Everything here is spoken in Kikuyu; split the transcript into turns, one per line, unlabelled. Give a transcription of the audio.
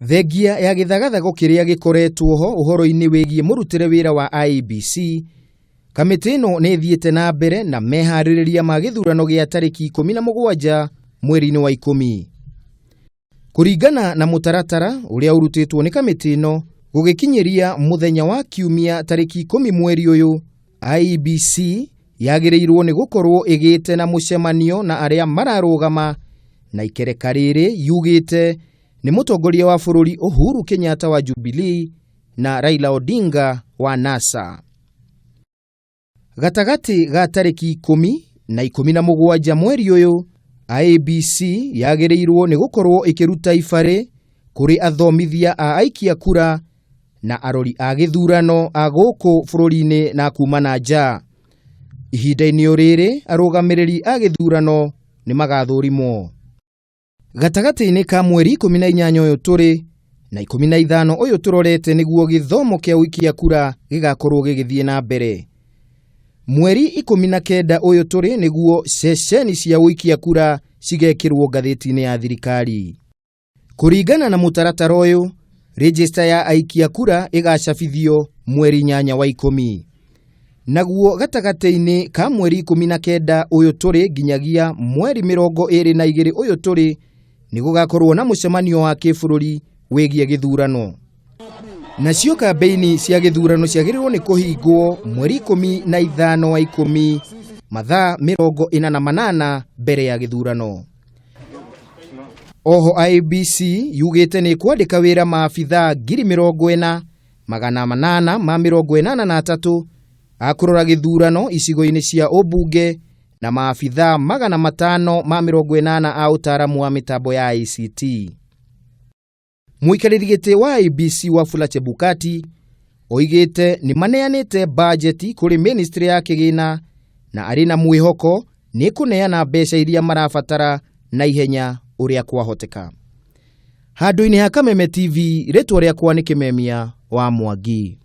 Thengia ya gĩthagathago kĩrĩa gĩkoretwo ho ũhoro-inĩ wĩgiĩ mũrutĩre wĩra wa IEBC, kamĩtĩ ĩno nĩ ĩthiĩte na mbere na meharĩrĩria ma gĩthurano gĩa tarĩki 17 mweri-inĩ wa 10. Kũringana na mũtaratara ũrĩa ũrutĩtwo nĩ kamĩtĩ ĩno, gũgĩkinyĩria mũthenya wa kiumia tarĩki 10 mweri ũyũ, IEBC yagĩrĩirwo nĩ gũkorwo ĩgĩte na mũcemanio na arĩa mararũgama na ikereka rĩrĩ yugĩte nĩ mũtongoria wa bũrũri Uhuru Kenyatta wa Jubilee na Raila Odinga wa NASA. Gatagatĩ ga tarĩki 10 na 17 mweri ũyũ, IEBC yagĩrĩirwo nĩ gũkorwo ĩkĩruta ibarĩ kũrĩ athomithia a aikia kura na arori a gĩthurano a gũkũ bũrũri-inĩ na kuma na nja. Ihinda-inĩ o rĩrĩ, arũgamĩrĩri a gĩthurano nĩ magathũrimwo. Gatagatĩ-inĩ ka mweri 18 ũyũ tũrĩ na 15 ũyũ tũrorete nĩguo gĩthomo kĩa ũikia kura gĩgakorwo gĩgĩthiĩ na mbere. Mweri 19 ũyũ tũrĩ nĩguo ceceni cia ũikia kura cigekĩrwo ngathĩti-inĩ ya thirikari. Kũringana na mũtaratara ũyũ, rĩnjĩsta ya aikia kura ĩgacabithio mweri 8 wa 10. Naguo gatagatĩ-inĩ ka mweri 19 ũyũ tũrĩ nginyagia mweri 22 ũyũ tũrĩ nĩ gũgakorwo na mũcemanio wa kĩbũrũri wĩgiĩ gĩthurano. Nacio kambeini cia gĩthurano ciagĩrĩirwo nĩ kũhingwo mweri 15 wa 10 mathaa 48 mbere ya gĩthurano. Oho IEBC yugĩte nĩ kwandĩka wĩra maabithaa 40,883 a kũrora gĩthurano icigo-inĩ cia ũmbunge na maabithaa 580 a ũtaaramu wa mĩtambo ya ICT. Mũikarĩri gĩtĩ wa IEBC Wafula Chebukati oigĩte nĩ maneanĩte bajeti kũrĩ ministry ya kĩgĩna na arĩ na mwĩhoko nĩ kũneana mbeca iria marabatara na ihenya ũrĩa kwahoteka. Handũ-inĩ ha Kameme TV, rĩtwa rĩakwa nĩ Kĩmemia wa Mwangi.